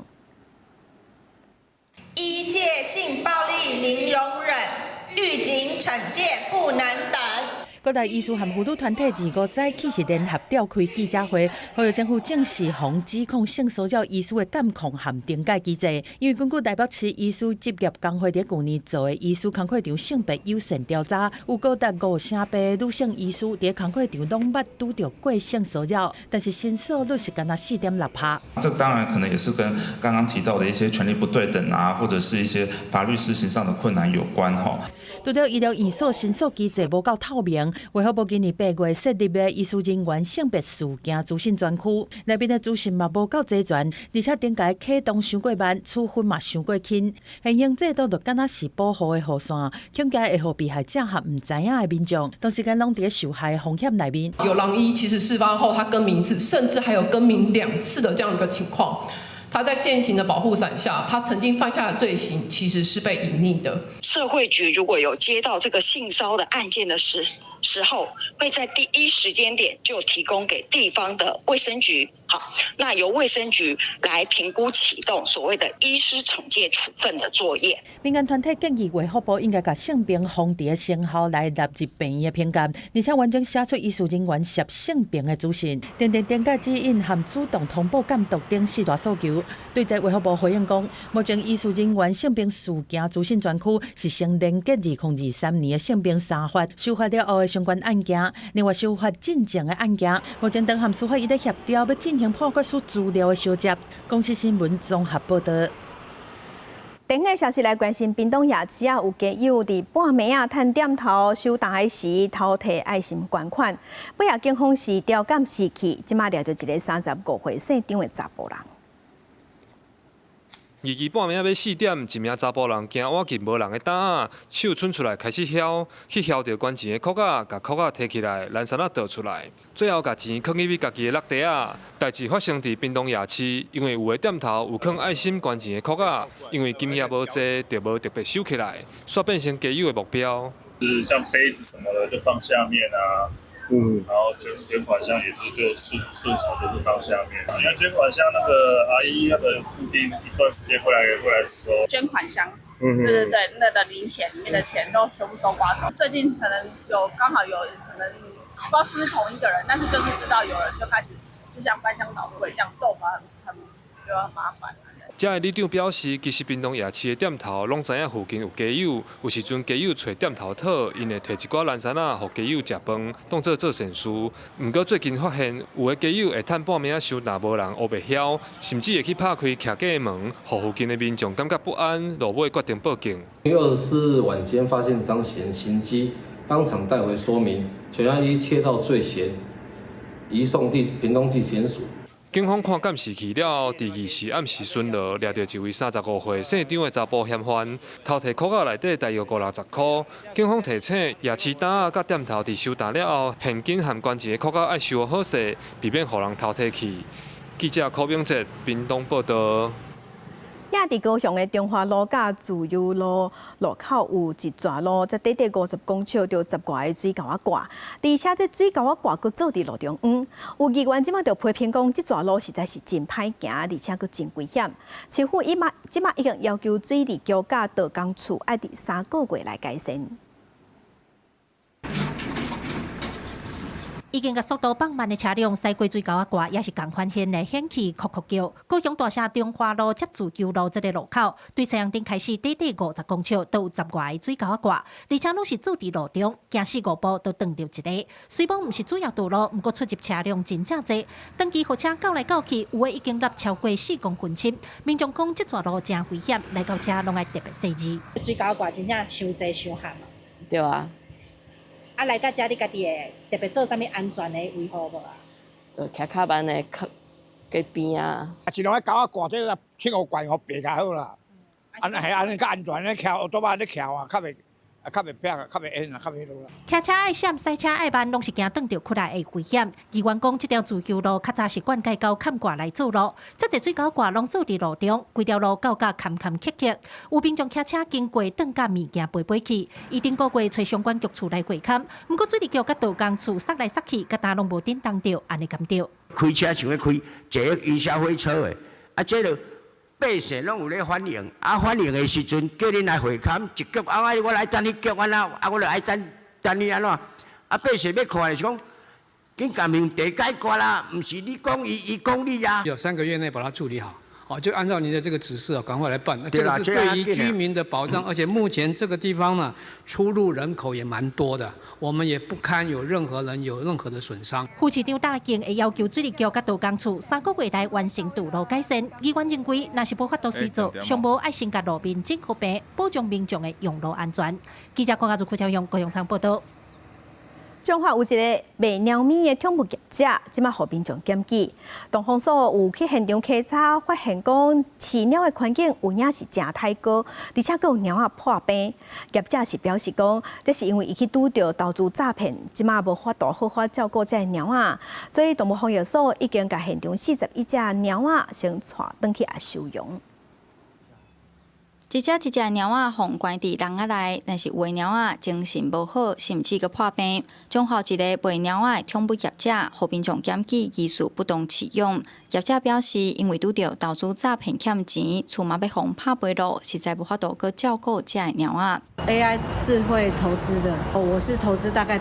醫界性暴力零容忍，預警懲戒不能等。各大醫師和婦女團體25早起是聯合召開記者會，呼籲政府正視予指控性騷擾醫師的監控和懲戒機制。因為根據台北市醫師執業公會佇舊年做的醫師工課場性別友善調查，有高達58%的女性醫師佇工課場攏捌拄著過性騷擾，但是申訴率是干焦4.6%。這當然可能也是跟剛剛提到的一些權力不對等啊，或者是一些法律施行上的困難有關吼。除了醫療院所申訴機制無夠透明，衛福部今年8月設立的醫師人員性別事件資訊專區，內面的資訊嘛無夠齊全，而且懲戒啟動傷過慢，處分嘛傷過輕，現行制度就敢若是保護的雨傘，恐驚會予被害者和毋知影的民眾，同時間攏佇受害風險內面。有狼醫其實事發後，他更名一次，甚至還有更名兩次的這樣一個情況。他在現行的保護傘下，他曾經犯下的罪行其實是被隱匿的。社會局如果有接到這個性騷的案件的時候，會在第一時間點就提供給地方的衛生局，好，那由衛生局來評估啟動所謂的醫師懲戒處分的作業。民間團體建議衛福部應該共性病防治的成效來納入病院的評鑑，而且完整寫出醫師人員涉性病的資訊，訂定懲戒指引和主動通報監督等四大訴求。對這衛福部回應講，目前醫師人員性病事件資訊專區是先連結2023年的性病三法修法了後的相關案件，另外修法進前的案件，目前當和司法院咧協調，欲進行判決書資料的收集。公視新聞綜合報導。電個消息來關心，屏東夜市仔有街友佇半暝仔趁店頭收擔的時偷提愛心捐款，尾仔警方是調監視器，這馬掠著一个35歲姓張的查埔人。二半暝仔欲4點，一名查埔人行倚近無人的擔仔，手伸出來開始囂，去囂著捐錢的箍仔，共箍仔提起來，藍衫仔倒出來，最後共錢囥入去家己的落袋仔。代誌發生佇屏東夜市，因為有的店頭有囥愛心捐錢的箍仔，因為金額無濟，就無特別收起來，煞變成街友的目標。是像杯子什麼的就放下面啊。然後捐款箱也是就順手就是放下面，因為捐款箱那個阿姨那個固定一段時間會來收捐款箱，對對對，那個零錢裡面的錢都全部收刮走。最近可能有剛好有可能不知道是不是同一個人，但是就是知道有人就開始就像翻箱倒櫃這樣鬥法，很覺得很麻煩。遮的里長表示，其實屏東夜市的店頭攏知影附近有街友，有時陣街友揣店頭討，𪜶會提一寡蘭山仔，予街友食飯，當做做善事。毋過最近發現，有的街友會趁半暝仔收擔無人烏白囂，甚至會去拍開徛架的門，予附近的民眾感覺不安，落尾決定報警。 24日晚間發現張賢行跡，當場帶回說明，全案依竊盜罪嫌，移送地屏東地檢署。警方看監視器了後，佇24暗時巡邏，掠著一位35歲姓張的查埔嫌犯，偷提箍仔內底大約五六十箍。警方提醒，夜市擔仔佮店頭佇收擔了後，現金和懸錢的箍仔愛收好勢，避免予人偷提去。記者柯明哲屏東報導。也佇高雄的中華路佮自由路路口有一逝路，這短短50公尺就十外个水喉仔掛，而且這水喉仔掛閣做佇路中央。有議員這馬就批評講，這逝路實在是真歹行，而且閣真危險。市府伊嘛這馬已經要求水利局佮道工處愛佇3個月內改善。已經共速度放慢的車輛駛過水溝仔掛，也是仝款現的響起哭哭叫。高雄大城中華路接自由路這个路口，對西陽頂開始短短50公尺，都有十外个水溝仔掛，而且攏是做佇路中，行四五步就撞著一个。雖罔毋是主要道路，毋過出入車輛真正濟，長期予車攪來攪去，有的已經落超過4公分深。民眾講這逝路真危險，來到遮攏愛特別細緻。水溝仔掛真正傷濟傷譀。對啊。啊，來到遮你家己會特別做啥物安全的維護無啊？就徛較慢的，較街邊啊。啊，盡量愛溝仔掛這個鐵予懸予爬較好啦。按呢係按呢較安全咧，徛多擺咧徛啊，較袂啊較袂撇啊，較袂緣啊，較袂彼落啦。騎車愛閃，賽車愛慢，攏是驚撞著窟來會危險。議員講，這條自由路較早是灌溉溝崁掛來做路，這濟水溝掛攏做佇路中，規條路攪甲坎坎坷坷。有民眾騎車經過，撞甲物件飛飛去。伊頂個月揣相關局處來會勘，毋過水利局佮道工處捒來捒去，佮焦攏無振動著，按呢敢對？開車像咧開坐雲霄飛車的，啊，這个百姓攏有咧反映，啊，反映的時陣叫恁來會勘，一局啊，我來等你局按怎，啊，我就愛等等你按怎，啊，百姓欲看就是講，緊共問題解決啦，毋是你講伊，伊講你啊。有3個月內把它處理好，好，就按照您的這個指示啊，趕快來辦。這個是對於居民的保障，而且目前這個地方呢，出入人口也蠻多的，我們也不堪有任何人有任何的損傷。副市長答應會要求水利局佮道工處3個月內完成道路改善。議員認為，若是無法度隨做，上無愛先共路面整好平，保障民眾的用路安全。記者鄺家如、柯超勇、高雄場報導。彰化有一個賣貓咪的寵物業者，這馬予民眾檢舉。動防所有去現場稽查，發現講飼貓的環境有影是誠歹過，而且閣有貓仔破病。業者是表示講，這是因為伊去拄著投資詐騙，這馬無法度好好照顧這个貓仔，所以動物防疫所已經共現場41隻貓仔先帶轉去來收容。一隻一隻貓仔予關佇籠仔內，但是有的貓仔精神無好，甚至閣破病。彰化一個賣貓仔的寵物業者，予民眾檢舉疑似不當飼養。業者表示，因為拄著投資詐騙欠錢，厝嘛欲予拍賣囉，實在無法度閣照顧這个貓仔。 AI 智慧投資的，我是投資大概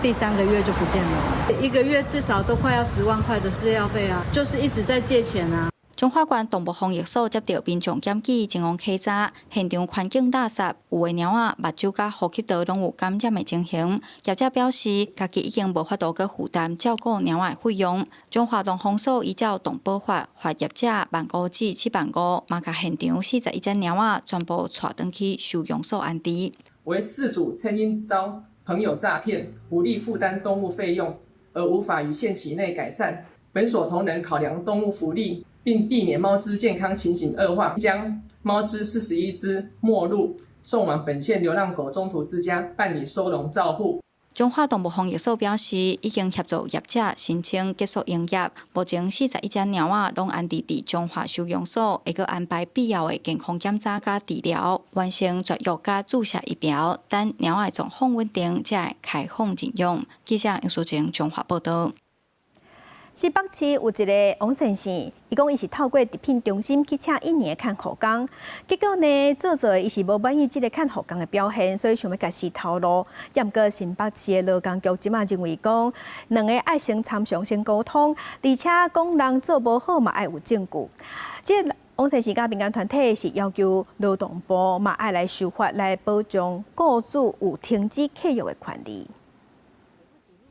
第三個月就不見了，一個月至少都快要10萬塊的飼料費啊，就是一直在借錢啊。彰化縣動物防疫所接到民眾檢舉，前往稽查，現場環境垃圾，有的貓仔目睭佮呼吸道攏有感染的情形。業者表示，家己已經無法度閣負擔照顧貓仔的費用。彰化動防所依照動保法，罰業者15,000至75,000，嘛共現場41隻貓仔全部帶轉去收容所安置。惟飼主稱因遭朋友詐騙，無力負擔動物費用，而無法於限期內改善。本所同仁考量動物福利，並避免貓隻健康情形惡化，將貓隻41隻沒入送往本縣流浪狗中途之家辦理收容照護。彰化動物防疫所表示，已經協助業者申請結束營業，目前41隻貓仔攏安置佇彰化收容所，會閣安排必要的健康檢查佮治療，完成絕育佮注射疫苗，等貓仔狀況穩定，才會開放認養。記者楊淑靜彰化報導。新北市有一個王先生，伊講伊是透過直聘中心去請一年的看護工，結果呢做做伊是無滿意這个看護工的表現，所以想欲共死頭路。毋過新北市的勞工局這馬認為講，兩个愛先參詳先溝通，而且講人做無好嘛愛有證據。這个王先生佮民間團體是要求勞動部嘛愛來修法來保障雇主有停止契約的權利。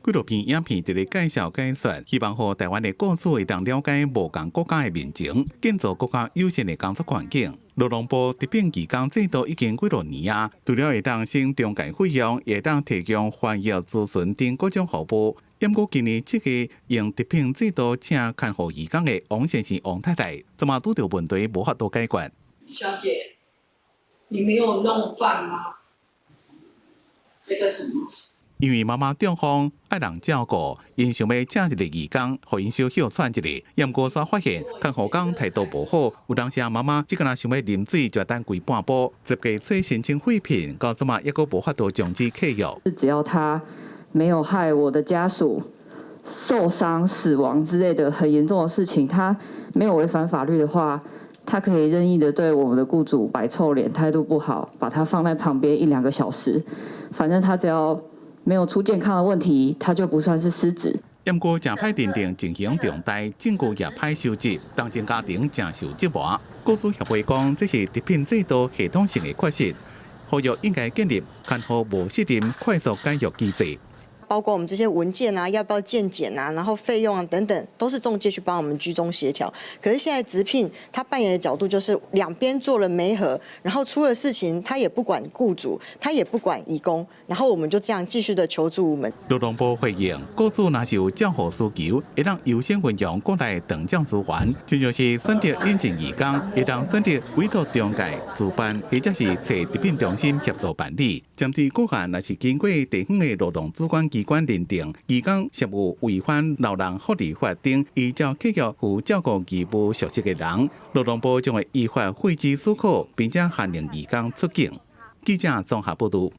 紀錄片影片佇咧介紹解說，希望予台灣的雇主會當了解無仝國家的民情，建造閣較友善的工作環境。勞動部直聘義工制度已經幾落年啊，除了會當省中介費用，也會當提供翻譯、諮詢等各種服務。毋過今年這個用特聘制度請看護義工的王先生、王太太，這馬拄著問題無法度解決。小姐，你沒有弄飯嗎？這個什麼？因為媽媽中風愛人照顧，𪜶想欲請一个義工，予𪜶小歇喘一下。毋過煞發現看護工態度無好，有當時媽媽只干焦想欲啉水，就等規半晡，十幾次申請廢聘，到這馬猶閣無法度終止契約。只要他沒有害我的家屬受傷、死亡之類的很嚴重的事情，他沒有違反法律的話，他可以任意的對我們的雇主擺臭臉，態度不好，把他放在旁邊一兩個小時，反正他只要沒有出健康的問題，他就不算是失職。毋過誠歹認定情形重大，證據也歹收集，當前家庭誠受折磨。雇主協會講，這是特聘制度系統性的缺失，呼籲應該建立看護無適任快速解約機制。包括我們這些文件啊，要不要健檢啊，然後費用啊等等，都是中介去幫我們居中協調。可是現在直聘他扮演的角度就是兩邊做了媒合，然後出了事情他也不管雇主，他也不管移工，然後我們就這樣繼續的求助無門。勞動部回應，雇主若是有照護需求，會當優先運用國內長照資源，親像是選擇引進移工，會當選擇委託中介主辦，或者是揣特聘中心協助辦理。針對個案，若是經過地方的勞動主管機關認定，移工涉有違反勞人福利法等，依照契約負照顧義務屬實的人，勞動部將會依法廢止許可，並且限令移工出境。記者綜合報導。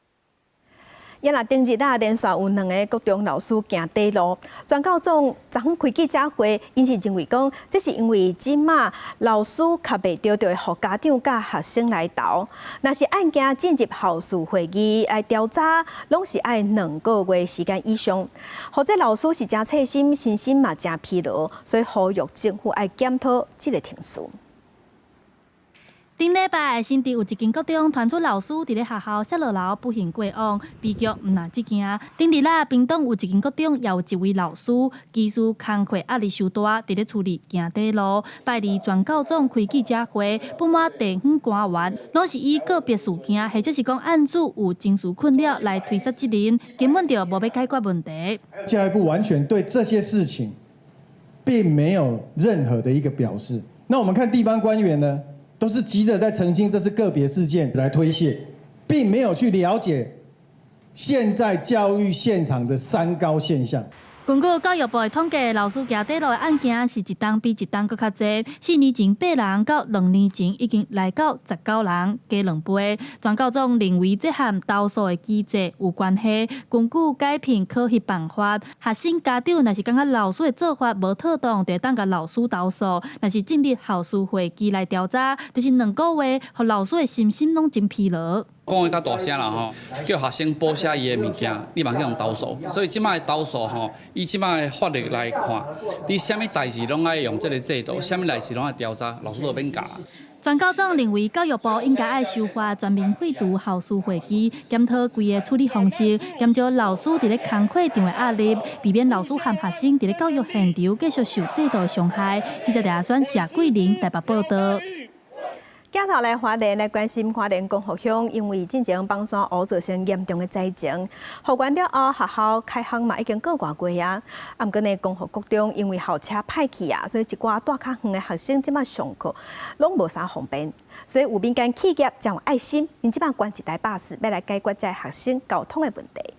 也若頂日啊，連續有兩个國中老師行短路，全教總昨昏開記者會，𪜶是認為講，這是因為這馬老師較袂著，就會予家長佮學生來投。若是案件進入校事會議來調查，攏是愛兩個月時間以上。予這老師是誠細心，身心嘛誠疲勞，所以呼籲政府愛檢討這个程序。頂禮拜，新竹有一間國中傳出老師佇咧學校摔落樓不幸過往，悲劇毋但這件。頂日啊，屏東有一間國中也有一位老師，技術工課壓力傷大，佇咧處理行短路。拜二全教總開記者會，不滿地方官員攏是以個別事件或者是講案主有情緒困擾來推卸責任，根本就無欲解決問題。教育部完全對這些事情並沒有任何的一個表示。那我們看地方官員呢？都是急着在澄清這是個別事件來推卸，並沒有去了解現在教育現場的三高現象。根據教育部的統計，老師行短路的案件是一冬比一冬閣較濟。4年前8人，到2年前已經來到19人，加2倍。全教總認為這和投訴的機制有關係。根據解聘考核辦法，學生家長若是感覺老師的做法無妥當，就會當共老師投訴。若是進入校事會議來調查，就是兩個月，予老師的身心攏真疲勞。講得較大聲啦吼，叫學生補寫伊的物件，你嘛去予投訴。所以這擺的投訴吼，以這擺的法律來看，你啥物代誌攏愛用這个制度，啥物代誌攏愛調查，老師都免教。全教總認為教育部應該愛修法全面廢除校事會議，檢討規个處理方式，減少老師佇咧工課場的壓力，避免老師和學生佇咧教育現場繼續受制度的傷害。記者李阿選、謝桂玲台北報導。鏡頭來花蓮來關心花蓮光復鄉，因為進前崩山烏造成嚴重的災情，復原了後學校開放嘛已經過外月啊。啊，毋過呢，光復國中因為校車歹去啊，所以一寡蹛較遠的學生這馬上課攏無啥方便，所以有民間企業誠有愛心，𪜶這馬捐一台巴士，欲來解決這學生交通的問題。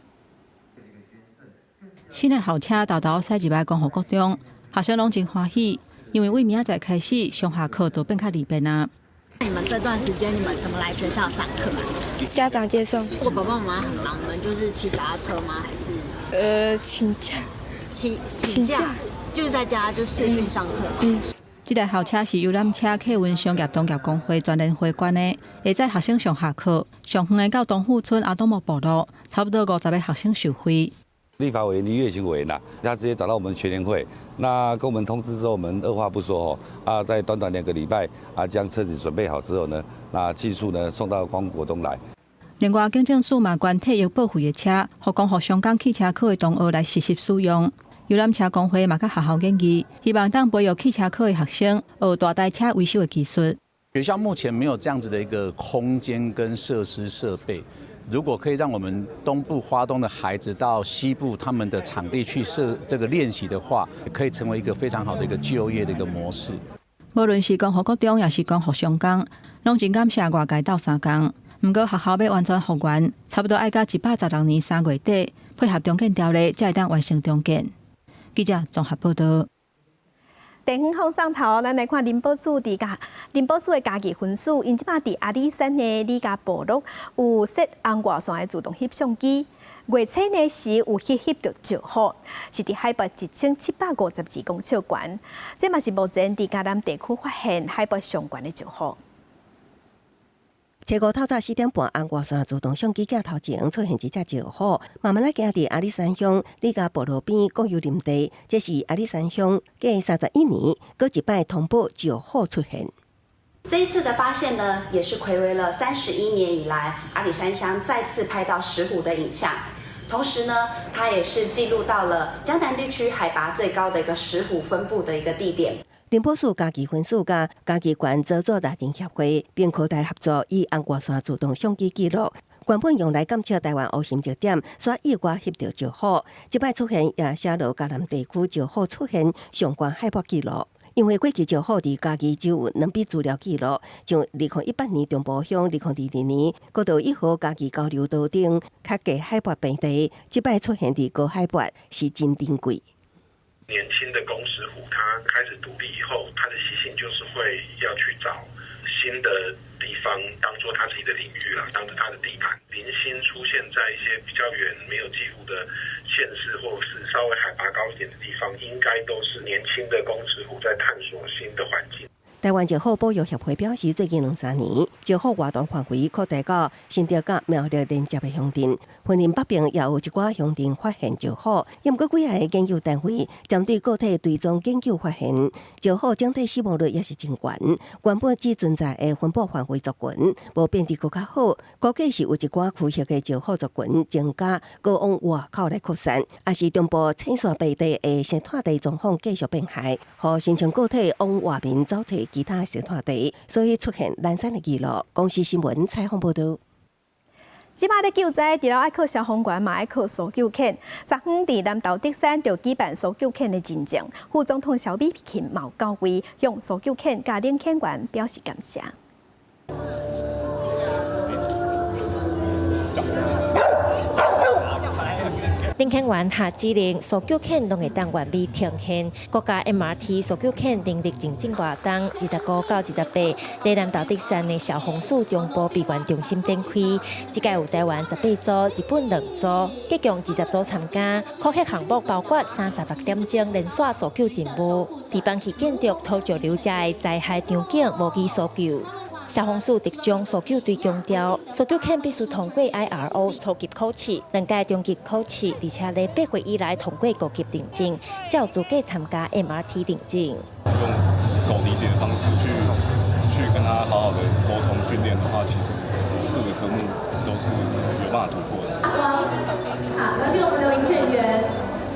新的校車沓沓駛入來光復國中，學生攏真歡喜，因為對明仔載開始上下課都變較利便啊。你們這段時間你們怎麼來學校上課啊？家長接送。如果爸爸媽媽很忙，你們就是騎腳踏車嗎？還是？請假。請假，就是在家就視訊上課嗎？嗯。這台校車是遊覽車客運商業同業公會全聯會捐的，會載學生上下課。上遠的到東富村阿多莫部落，差不多50个學生受惠。立法委員李月琴委員啦，他直接找到我們全聯會，那跟我們通知之後，我們二話不說哦，啊，在短短2個禮拜啊，將車子準備好之後呢，那技術呢送到光國中來。另外，警政署嘛捐退役報廢的車，予光復雙江汽車科的同學來實習使用。遊覽車公會嘛佮學校建議，希望當培育汽車科的學生學大台車維修的技術。學校目前沒有這樣子的一個空間跟設施設備。如果可以讓我們東部花東的孩子到西部他們的場地去設這個練習的話，可以成為一個非常好的一個就業的一個模式。無論是光復國中，抑是光復雙江，攏真感謝外界鬥相共。毋過學校欲完全復原，差不多愛到116年3月底，配合重建條例，才會當完成重建。記者綜合報導。地方放送頭，咱來看林寶樹佇嘉林寶樹的嘉義分署，𪜶這擺佇阿里山的里嘉部落有設紅外線的自動翕相機，月初呢時有去翕著石虎，是佇海拔1752公尺懸，這嘛是目前佇嘉南地區發現海拔上懸的石虎。初五透早4點半，紅外線自動相機鏡頭前出現一隻石虎，慢慢仔行佇阿里山鄉里嘉部落邊國有林地，這是阿里山鄉過31年，閣一擺通報石虎出現。這一次的發現呢，也是睽違了31年以來，阿里山鄉再次拍到石虎的影像。同時呢，它也是記錄到了嘉南地區海拔最高的一個石虎分布的一個地點。林寶樹嘉義分署佮嘉義縣鄒族獵人協會並擴大合作，以紅外線自動相機記錄，原本用來監測台灣烏鴆熱點，煞意外翕著石虎，這擺出現也寫落嘉南地區石虎出現上懸海拔紀錄。因為過去石虎佇嘉義只有兩筆資料記錄，像2018年中部鄉，2022年國道1號嘉義交流道頂較低海拔平地，這擺出現佇高海拔是真珍貴。年輕的公獅虎，它開始獨立以後，它的習性就是會要去找新的地方當做它自己的領域啦，當做它的地盤。零星出現在一些比較遠、沒有記錄的縣市，或是稍微海拔高一點的地方，應該都是年輕的公獅虎在探索新的環境。台灣石虎保育協會表示，最近兩三年，石虎活動範圍擴大到新竹佮苗栗連接的鄉鎮，雲林北邊也有一寡鄉鎮發現石虎。毋過幾个研究單位針對個體追蹤研究發現，石虎整體死亡率也是真懸。原本只存在的分布範圍族群，無變得閣較好。估計是有一寡區域的石虎族群增加，閣往外口來擴散，抑是中部淺山平地的生態地狀況繼續變壞，予新增個體往外面走揣其他生態地，所以出現零散的記錄。公視新聞採訪報導。這擺咧救災，除了愛靠消防員，嘛愛靠搜救犬。昨昏佇南投竹山就舉辦搜救犬的認證，副總統蕭美琴嘛有到位，向搜救犬佮領犬員表示感謝。領犬員下指令，搜救犬攏會當完美呈現。國家 MRT 搜救犬能力認證活動，25到28，佇南投竹山的消防署中部備援中心展開。這屆有台灣18組、日本2組，合共20組參加。考核項目包括36點鐘連續搜救任務，佇崩去建築土石流遮的災害場景模擬搜救。消防署特種搜救隊強調，搜救犬必須通過 IRO 初級考試，兩屆中級考試，而且佇8歲以內通過高級認證，才有資格參加 MRT 認證。用狗理解的方式去跟他好好的溝通訓練的話，其實各個科目都是有辦法突破的。好，感謝我們的領犬員，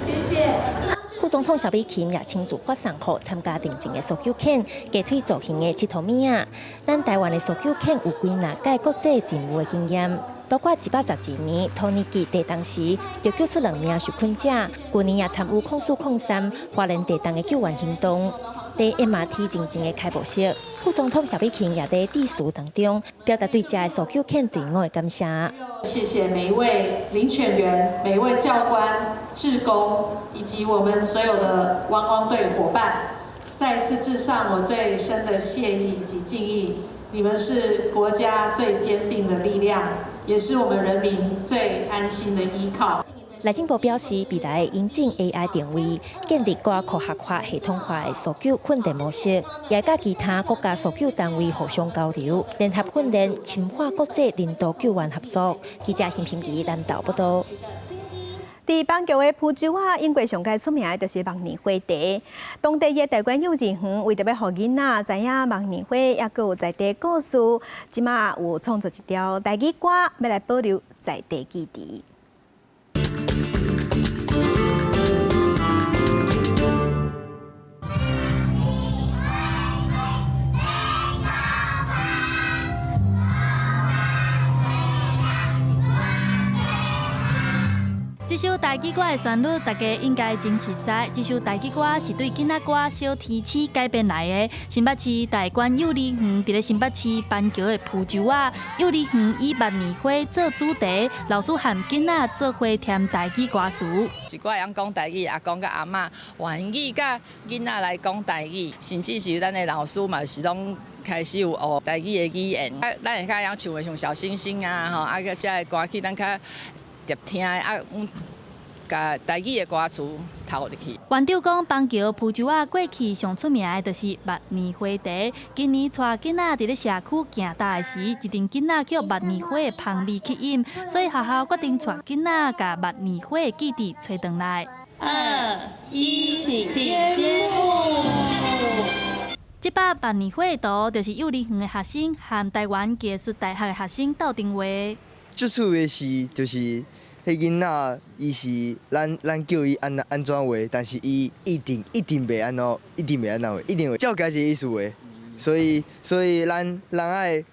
謝謝。副總統蕭美琴也親自發送予參加認證的搜救犬，雞腿造型的𨑨迌物仔。咱台灣的搜救犬有幾若屆國際任務的經驗，包括112年土耳其地動時就救出兩名受困者，舊年也參與0403花蓮地動的救援行動。佇 MRT 認證的開幕式，副總統蕭美琴也佇致辭當中表達對這个搜救犬隊伍的感謝。謝謝每一位領犬員、每一位教官、志工以及我們所有的汪汪隊夥伴，再一次致上我最深的謝意以及敬意。你們是國家最堅定的力量，也是我們人民最安心的依靠。內政部表示，未來引進 AI 定位，建立較科學化、系統化的搜救訓練模式，也佮其他國家搜救單位互相交流，聯合訓練，深化國際人道救援合作。記者邢平儀南投報導。佇板橋的浮洲仔，英國上蓋出名的就是木棉花茶。當地的大觀幼稚園為著欲予囡仔知影木棉花，抑閣有在地故事，這馬有創作一條台語歌，欲來保留在地記憶。這首台語歌的旋律，大家應該真熟悉。這首台語歌是對囡仔歌《小天使》改編來的。新北市大觀幼兒園佇咧新北市板橋的浮洲仔幼兒園以萬年花做主題，老師和囡仔做伙填台語歌詞。一寡會曉講台語，阿公佮阿嬤願意佮囡仔來講台語，甚至是咱的老師嘛是攏開始有學台語的語言。啊，咱會較會曉唱的像小星星啊，吼，啊，這个歌曲咱較入聽的啊，共台語的歌詞套入去。園長講，板橋浮洲仔過去上出名的就是萬年花茶。今年帶囡仔佇咧社區行搭的時，一陣囡仔予萬年花的芳味吸引，所以學校決定帶囡仔共萬年花的記憶揣轉來。二一，請揭幕。這擺萬年花的圖，就是幼兒園的學生和台灣技術大學的學生鬥陣畫。最趣味是，就是彼囡仔，伊是咱咱叫伊按按怎畫，但是伊一定一定袂按怎，一定袂按怎畫，一定會照家己意思畫。所以所以咱咱愛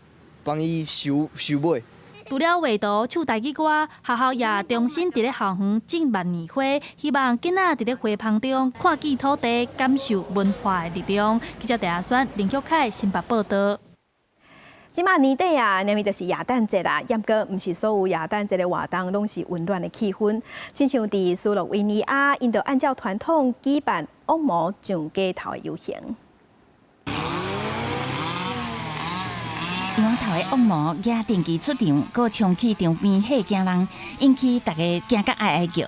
幫伊收收尾。除了畫圖、唱台語歌，學校也重新佇咧校園種萬年花，希望囡仔佇咧花芳中看見土地，感受文化的力量。記者鄭阿選、林玉凱新北報導。這馬年底啊，乃咪就是耶誕節啦。毋過，毋是所有耶誕節的活動攏是溫暖的氣氛。親像佇斯洛維尼亞，𪜶就按照傳統舉辦惡魔上街頭的遊行。羊頭的惡魔舉電機出場，閣衝去場邊嚇驚人，引起大家驚甲哀哀叫。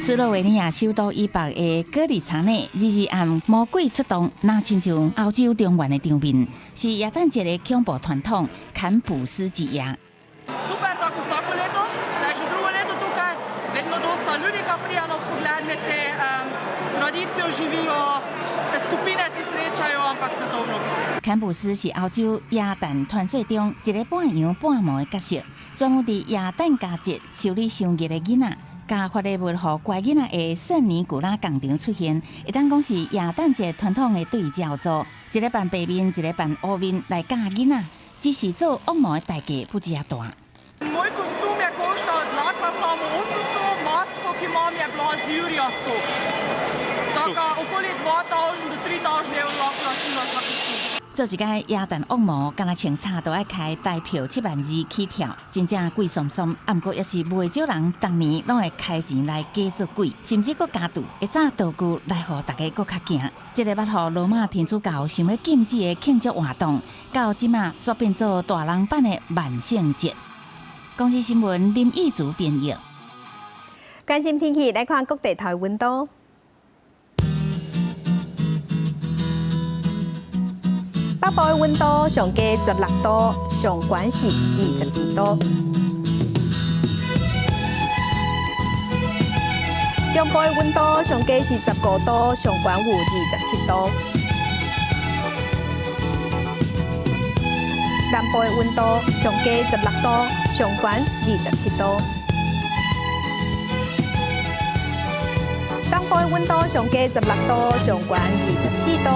斯洛維尼亞首都以北的戈里查內，日日暗魔鬼出動，若親像歐洲中原的場面，是耶誕節的恐怖傳統——坎普斯之夜。 Super, tako vsako leto, zdaj že drugo leto tukaj, vedno dosta ljudi, ki pride nas pogledati, tradicijo živijo, skupine se srečajo, ampak svetovno. 坎普斯是歐洲耶誕傳說中一个扮羊扮魔的角色，專門佇耶誕佳節修理傷熱的囡仔。共發禮物予乖囡仔的聖尼古拉工場出現，會當講是耶誕節傳統的對照作，一個扮白面，一個扮烏面來教囡仔，只是做惡魔的代價不止遐大。 Moj kostum je koštal dlaka samo 800, masko, ki imam, je bila z jurja 100. Tako okoli 2000 do 3000 evrov lahko računaš za kostum. 做一个耶誕惡魔，敢若穿插都愛開台票7萬2起跳，真正貴桑桑。啊，毋過也是袂少人逐年攏會開錢來假做鬼，甚至閣加注會紮道具來予大家閣較驚。這个捌予羅馬天主教想欲禁止的慶祝活動，到這馬煞變做大人版的萬聖節。公視新聞林義竹編譯。關心天氣，來看各地頭溫度。北部的溫度上低16度，上懸是22度。中部的溫度上低是15度，上懸有27度。南部的溫度上低16度，上懸27度。東部的溫度上低16度，上懸24度。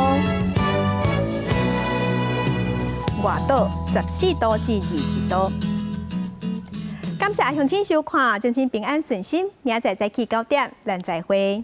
外島14度至21度。感謝鄉親收看，祝恁平安順心，明仔載早起9點，咱再會。